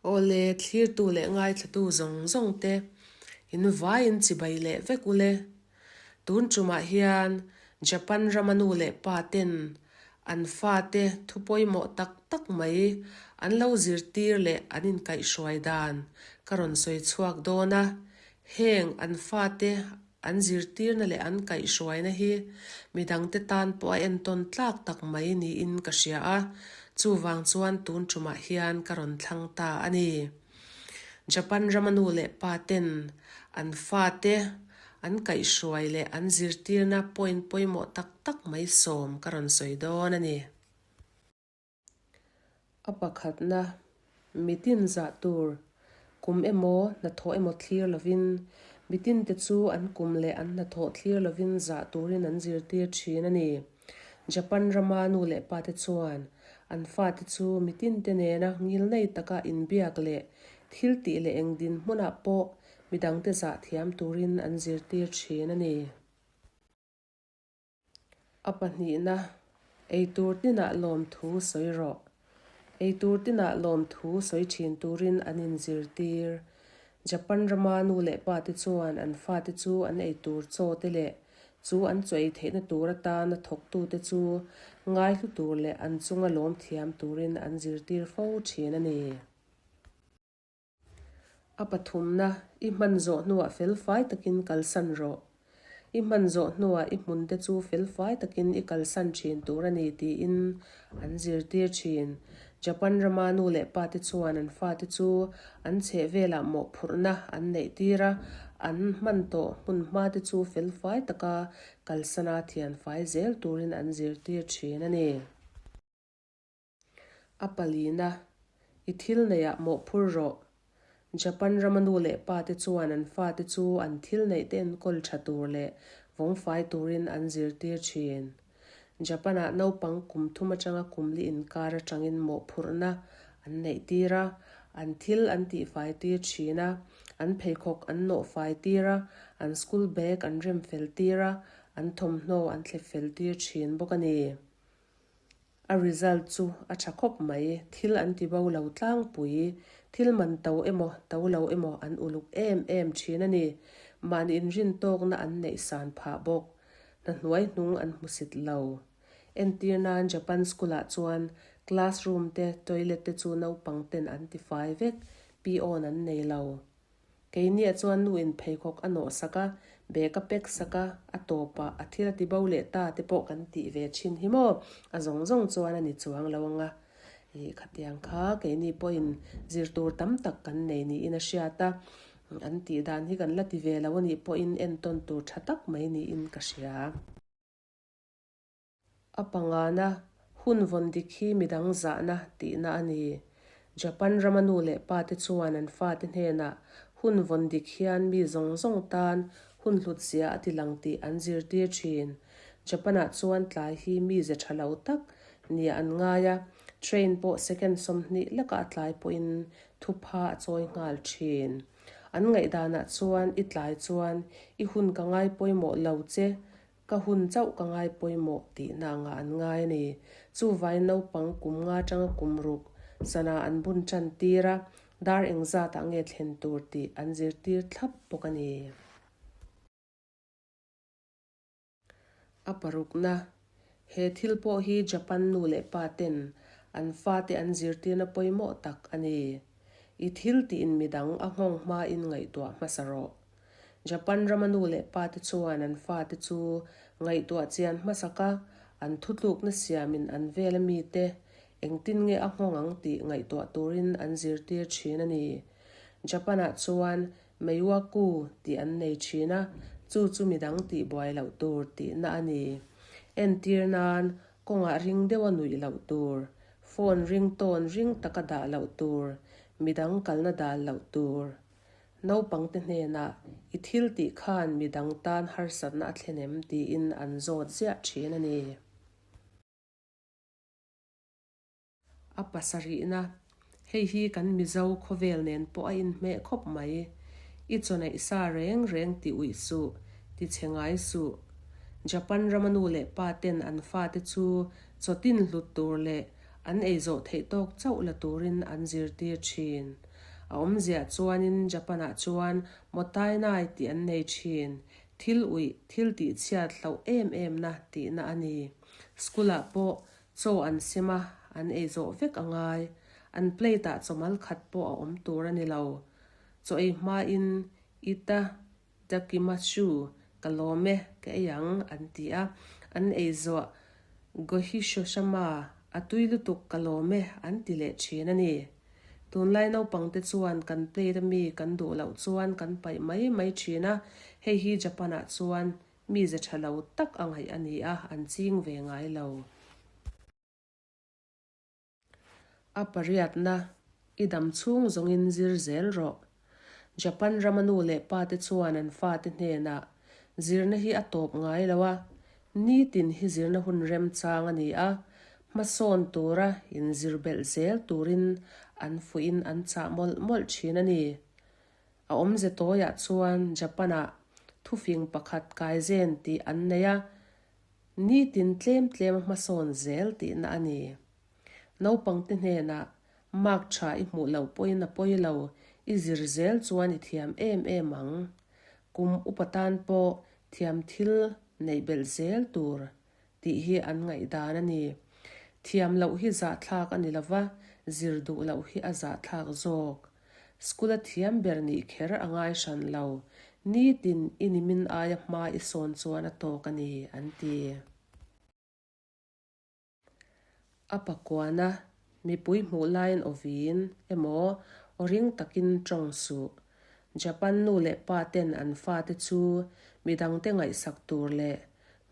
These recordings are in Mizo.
Awle, thlirtu leh ngaithlatu zawng zawng te in vaiin chibai leh vek ule. Tun tumah hian Japan rama nu leh pa ten an fate thu pawimawh tak tak mai an lo zirtir leh an inkaihhruai dan ka rawn sawi chhuak dawn a, heng an fate An zirtirna leh an kaihhruaina hi midangte tan pawh a entawn tlak tak mai niin ka hria a, chuvang chuan tun tumah hian ka rawn thlang ta a ni. Japan rama nu leh pa ten an fate an kaihhruai leh an zirtirna point pawimawh tak tak mai sawm ka rawn sawi dawn a ni. A pakhatna, mitin zah tur, kum emaw hnathawh emaw thlir lovin, mitinte chu an kum leh an hnathawh thlir lovin zah turin an zirtir thin a ni. Japan rama nu leh pate chuan an fate chu mitinte nena ngilnei taka inbiak leh thil tih leh eng dinhmunah pawh midangte zah thiam turin an zirtir thin a ni. A pahnihna, eitur tinah lawmthu sawi rawh. Eitur tinah lawmthu sawi thin turin an inzirtir. Japan rama nu leh pate chuan an fate chu an eitur chaw te leh chu an chaw ei theihna tur atana thawktute chu ngaihlu tur leh an chunga lawm thiam turin an zirtir fo thin a ni. A pathumna, i hman zawh hnuah felfai takin kalsan rawh. I hman zawh hnuah i hmunte chu felfai takin i kalsan thin tur a ni tiin an zirtir thin. Japan rama nu leh pate chuan an fate chu an chhehvelah mawhphurhna an neih tir a, an hman tawh hmun hmate chu felfai taka kalsana thianfai zel turin an zirtir thin a ni. A palina, I thil neihah mawhphur rawh. Japan rama nu leh pa te chuan an fate chu an thil neih te enkawl tha tur leh vawngfai turin an zirtir thin. Japan-ah naupang kum thum atanga kum li inkar atangin mawhphurhna an neih tir a, an thil an tihfai tir thin a, an pheikhawk an nawhfai tir a, an school bag an rem fel tir a, an thawmhnaw an thlep fel tir thin bawk a ni. A result chu a tha khawp mai, thil an ti bo lo tlangpui, thil man to emaw to lo emaw an uluk em em thin a ni. Mahni inrin tawkna an neih san phah bawk. Hna hnuai hnung an hmusit lo. Entir nan Japan school ah chuan classroom te toilet te chu naupang ten an ti fai vek, peon an nei lo. Keiniah chuan nu in pheikhawk a nawh sak a, bag a pack sak a, a tawpah a thil a ti bo leh ta te pawh kan tih ve thin hi maw? A zawng zawng chuan a ni chuang lo ang a. Ih, khatiang kha keini pawhin zir tur tam tak kan nei niin a hriat a, an tih dan hi kan la ti ve lo a nih pawhin entawn tur tha tak mai niin ka hria. A pangana, hun vawn dik hi midang zahna tihna a ni. Japan rama nu leh pate chuan an fate hnenah hun vawn dik hian mi zawng zawng tan hun hlut zia a ti lang tih an zirtir thin. Japan-ah chuan tlai hi mi ze tha lo tak nia an ngai a, train pawh second 20 laka a tlai pawhin thupha a chawi nghal thin. An ngaihdanah chuan i tlai chuan i hun ka ngai pawimawh lo che Ka hun chauh ka ngai pawimawh tihna angah an ngai a ni. Chuvai naupang kum nga atanga kum ruk sana an bun tan tir a, dar engzatah nge thlen tur tih an zirtir thlap bawk a ni. A parukna, He thil pawh hi Japan nu leh pa ten an fate an zirtirna pawimawh tak a ni. I thil tiin midang a nghawng hmain ngaihtuah hmasa rawh. Japan rama nu leh pate chuan an fate chu ngaihtuah chian hmasak a, an thutlukna siamin an vela mite engtin nge a nghawng ang tih ngaihtuah turin an zirtir thin a ni. Japan-ah chuan Meiwaku tih an nei thin a, chu chu midang tih buai loh tur tihna a ni. Entir nan, kawngah ring deuha nuih loh tur, phone ringtone ring taka dah loh tur, midang kalna dal loh tur. Naupangte hnenah, I thil tih khan mi dang tan harsatna a thlen em? tiin an zawt ziah thin a ni. A pasarihna, Hei hi kan Mizo khawvel nen pawh a inhmeh khawp mai. I chawneih sa reng reng ti uih suh, ti chhe ngai suh. Japan rama nu leh pa ten an fate chu chawtin hlut tur leh an ei zawh theih tawk chauh la turin an zirtir thin. A awmziah chuanin Japan-ah chuan Mottainai tih an nei thin. Thil uih, thil tihchhiat hlauh em emna tihna a ni. School-ah pawh chaw an sem a, an ei zawh vek a ngai. An plate-ah chawmal khat pawh a awm tur a ni lo. Chaw ei hmain Ita Dakimasu, ka lawm e, ka ei ang, an ti a. An ei zawh Gohishoshama, a tui lutuk ka lawm e, an ti leh thin a ni. Tunlai naupangte chuan kan plate a mi kan duh loh chuan kan paih mai mai thin a, hei hi Japan-ah chuan mize tha lo tak a ngaih a ni a, an ching ve ngai lo. A pariatna, i dam chhung zawngin zir zel rawh. Japan rama nu leh pate chuan an fate hnenah zirna hi a tawp ngai lo a, nitin hi zirna hun remchang a ni a, hmasawn tura inzir belh zel turin an fuihin an chah mawlh mawlh thin a ni. A awmze tawiah chuan Japan-ah thufing pakhat kaizen tih an nei a, Nitin tlem tlem a hmasawn zel tihna a ni. Naupangte hnenah mark tha i hmuh loh pawhin a pawi lo, i zir zel chuan i thiam em em ang. Kum upa tan pawh thiam thil neih belh zel tur tih hi an ngaihdan a ni. Thiam loh hi zahthlak a ni lova, zir duh loh hi a zahthlak zawk. School a thiam ber nih kher a ngai hran lo, nitin i nimin aia hma i sawn chuan a tawk a ni, an ti. A pakuana mipui hmuh laiin awviin emaw aw ring takin tawng suh. Japan nu leh pa ten an fate chu midangte ngaihsak tur leh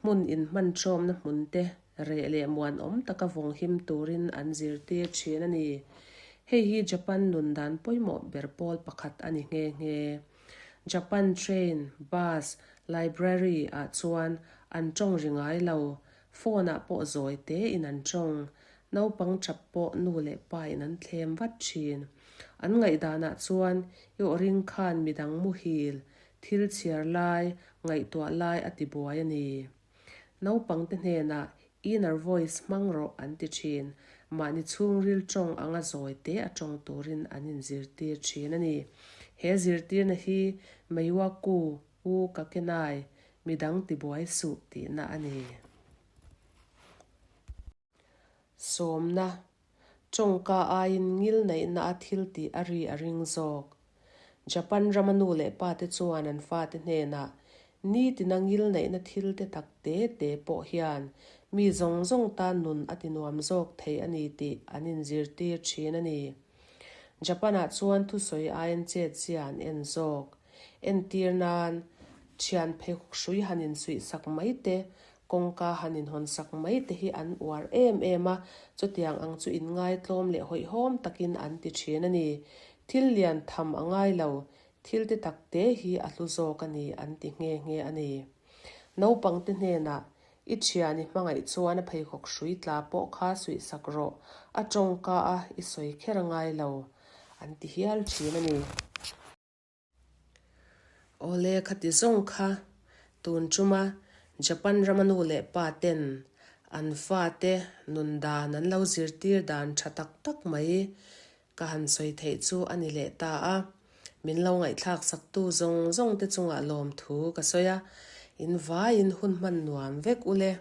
Hmun inhman ṭawmna hmunte reh leh muanawm taka vawng him turin an zirtir ṭhin a ni. Hei hi Japan nun dan pawimawh ber pawl pakhat a ni nghe nghe. Japan train, bus, library ah chuan an ṭawng ri ngai lo, phone ah pawh zawi tein an ṭawng. Naupang ṭap pawh nu leh pa in an thlem vat ṭhin. An ngaihdanah chuan i aw ring khan midang muhil, Thil chhiar lai, ngaihtuah lai a ti buai a ni. Naupangte hnenah inner voice hmang rawh an ti thin. Mahni chhungril tawng anga zawi te a tawng turin an inzirtir thin a ni. He zirtirna hi Meiwaku U Kakenai, midang tibuai suh tihna a ni. Sawmna, Tawngka aiin ngil neihna a thil tih a ri a ring zawk. Japan rama nu leh pate chuan an fate hnenah nitina ngil neihna thil te tak te te pawh hian mi zawng zawng tan nun a ti nuam zawk thei a ni tih an inzirtir thin a ni. Japan-ah chuan thusawi aiin chetzia an en zawk. Entir nan, thian pheikhawk hrui han insuihsak mai te, Kawngka han inhawnsak mai te hi an uar em em a, chutiang ang chu inngaitlawm leh hawihhawm takin an ti thin a ni. Thil lian tham a ngai lo, thil te tak te hi a hlu zawk a ni an ti nghe nghe a ni. Naupangte hnenah, I thian i hmangaih chuan a pheikhawk hrui tla pawh kha suihsak rawh, a tawngka a i sawi kher a ngai lo, an ti hial thin a ni. Awle khati zawng kha tun chuma Japan rama nu leh pa ten an fate nun dan an lo zirtir dan tha tak tak mai ka han sawi theih chu a ni leh ta a. Min lo ngaihthlak saktu zawng zawng te chungah lawmthu ka sawi a, in vaiin hun hman nuam vek ule.